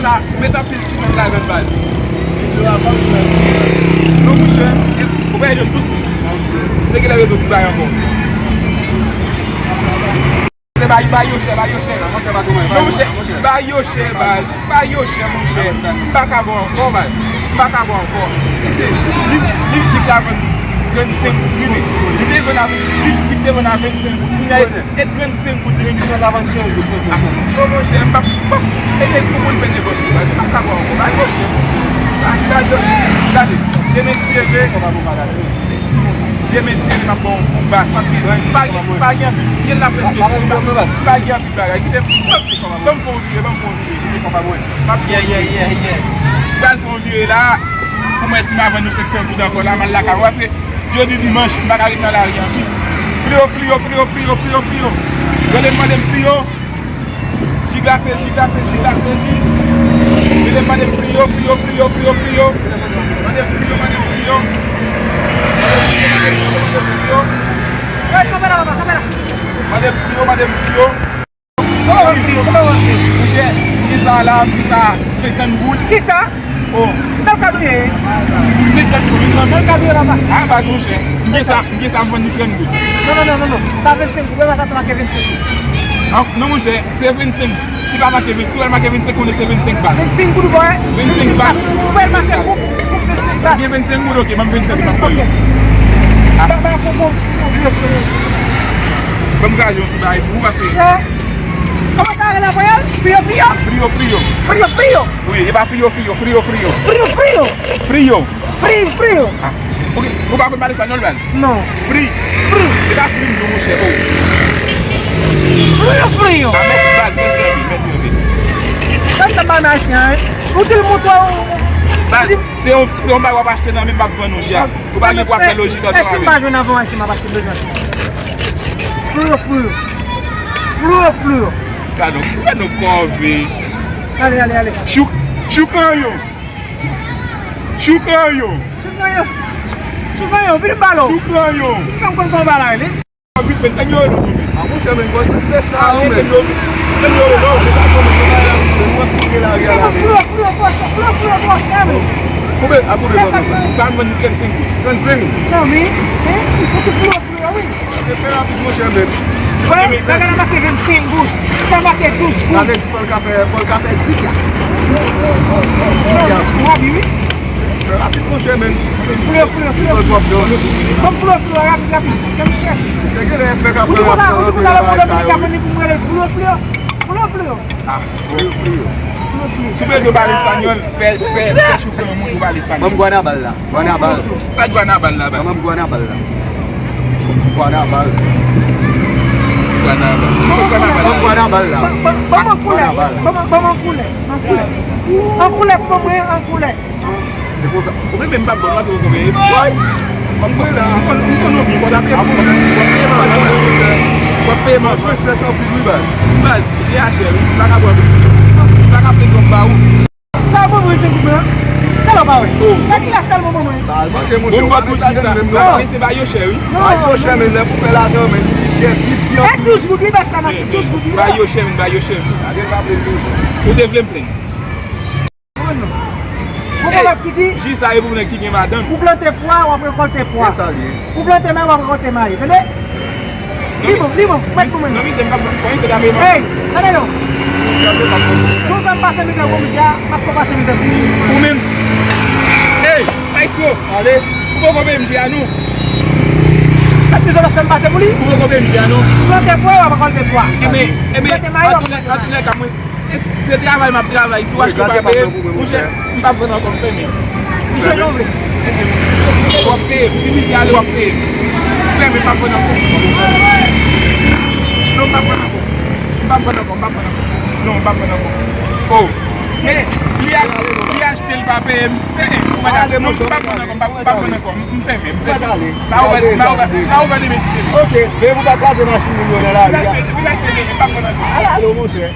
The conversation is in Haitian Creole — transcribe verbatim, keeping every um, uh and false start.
Sa met anpil ti nòt ladan baz. Non, monchè, ou pa jwenn dous moun. Se ki lè rezo ki bay ankò. Se bay, bay yo chè, bay yo chè. Non, monchè, bay yo chè, baz. Bay yo chè, monchè. M pa ka bò ankò, baz. M pa ka bò ankò. Se mizik, mizik la vann trannsenk goud, wi. Li te vann a, mizik te vann a vennsenk goud. Kounye a, e trannsenk goud li vann. Yo, monchè, m p ap, m p ap, e pou moun fè negosye, baz. M pa ka bò ankò, baz. Bay yo chè. Bay, bay yo chè. Gade, demen si Dye vle. Demen si Dye vle, m ap ba w yon bas, paske pa gen, pa gen anpil, gen la prèske, pa gen anpil bagay. Kite, ban m fè yon vire, ban m fè yon vire, kite konpa mwen. M ap fè yon vire. Pral fè yon vire la, pou mwen si m a vann yon senk san goud ankò la, m al lakay mwen, paske jodi dimanch, m pa ka ret nan lari an tou. Frio, frio, frio, frio, frio, frio. Rele m, mande m frio. Jiga se jiga, se jiga, se ji. Mete, mande m frio, frio, frio, frio, frio. Mande m frio, mande m frio. Mande m frio, mande m frio. Mande m frio, mande m frio. Monchè, kisa la, kisa senkant goud. Kisa? Oh. Nan kabriye. Senkant goud, nan nan kabriye la. Ah, baz, monchè. M gen sa, m gen sa, m vann li trant goud. Non, non, non, non, non. Sa vennsenk goud, wè, sa make vennsenk goud. Ah, non, monchè, se vennsenk. Li pa make vennsenk, si w wè l make vennsenk, konnen se vennsenk bas. Vennsenk goud, wè. Vennsenk bas. Ou wè l make gwo, gwo vennsenk bas. Gen vennsenk goud, ok, ban m vennsenk goud, m ap ba w. Ok. Ah. Ba, ba, fon, fon, fon, fon, fon. Ban m kraze yon ti bagay pou ou, paske... Chè. Kòman sa rele ankò? Frio, frio? Frio, frio. Frio, frio. Wi, e pa frio, frio, frio, frio. Frio, frio. Frio. Frio, frio. Ah, ok. Ou pa konn pale espanyòl, baz? Non. Fri. Fri. E pa fri, non, monchè, oh. Frio, frio. Ah, mèsi, baz, mèsi anpil, mèsi anpil. Sa, sa pa nan ayisyen, hein? Ou di l montre w. Baz, se yon, se yon bagay w ap achte nan men m, m ap vann ou, ya. Ou pa gen pou ap fè lojik ansanm avè m. E si m pa jwenn avan, e si m ap achte bezwen. Frio, frio. Frio, frio. Gad nou, gad nou kòve. Ale, ale, ale. Chou, chou kanyon. Chou kanyon. Chou kanyon. Chou kanyon, vin m pale w. Chou kanyon. Vin fè m konn sa w pale a li. Vit, men, nèg yo rele w, men. Ah, monchè, men, bòs, men, se chalè, men. Nèg yo rele w, men. Nèg yo rele w, men. Sa fè, men, se pa la, men, mwen koute la, riyal la, men. Flo, flo, flo, flo, flo, flo, flo, flo, men. Koube, a koube, koube. Sa m vann li trannsenk goud. Trannsenk? San mil, hein? Ou te flo, flo, wi. E fè rapid, monchè, men. Wè, bagay la make vennsenk goud. Sa make douz goud. Gade, fò l ka fè, fò l ka fè dis la. Sa, rapi, wi. Fè rapid, monchè, men. Flo, flo, flo. Flo twòp, non. Ban m flo, flo, rapid, rapid. Fè m chèche. Se genlè fè k ap... Ou di konsa, ou di konsa, lè mwen ka vin pou mwen rele flo, flo. Flo, flo. Ah, flo, flo. Si w bezwen pale espanyòl, fè, fè, fè chou kanyon montre w pale espanyòl. Ban m Guanabal la. Guanabal. Sa Guanabal la, ba? Ban m Guanabal la. Guanabal. Guanabal. Ban m Guanabal la. Ban m, ban m an koulè. Guanabal. Ban m, ban m an koulè. An koulè. An koulè pou mwen, an koulè. Se konsa. Ou menm, menm pa bon, mwen, se konbyen. Woy! Mwen la. M konn, m konn ou byen, fò w ta peye pou mwen. W ap peye manje. W ap peye manje. Mwen sèch anpil, wi, baz. Baz, G H R, wi. M pa ka pran plis. M pa ka peye yon ba ou. Sa w ban mwen, se pou mwen. Talè w pa wè. Oh. Nan kilès sèlman ban mwen? Sa al manje, monchè. Bon, ou pa manje menm, non. Ba yo chè, wi. Ba yo chè, men lè pou fè lajan, men li chè, li di an. E douz goud, wi, ba sa, nan douz goud, wi. Ba yo chè, men ba yo chè. Ou te vle m plenn. Ou konn nèg ki di, ji sa e pou nèg ki gen madanm. Ou plante pwa, w ap rekòlte pwa. Se sa l ye. Ou plante mayi, w ap rekòlte mayi. Tande? Li bon, li bon, mèt pou mwen. Non, misye, m p ap pran, se dame. Hey, gade yo. Si w fè m pase mizè pou misye a, m ap fè w pase mizè pou misye. Ou menm. Hey, maestro. Ale. Ou poko peye misye a, non. Mèt misye w ap fè m pase pou li. Ou poko peye misye a, non. Ou plante pwa, w ap rekòlte pwa. Enben, enben, plante mayi, w ap rekòlte mayi. Antouka, mwen, Se, se travay m ap travay, si w achte w pa peye m, monchè, m p ap vann ankò, m fèmen. Misye, jan w vle. W ap peye m, si misye ale, w ap peye m. M fèmen, m p ap vann ankò. Non, m p ap vann ankò. M p ap vann ankò, m p ap vann ankò. Non, m p ap vann ankò. Oh. Men, li achte, li achte, li pa peye m. Eh, eh, non, m p ap vann ankò, m p ap, m p ap vann ankò. M, m fèmen, m fèmen. Pa ouvè, pa ouvè, pa ouvè demen si se li. Ok, men pou pa kraze machin moun yo nan lari a. Li achte, li achte demen, m p ap vann ankò. Ale, ale, monchè.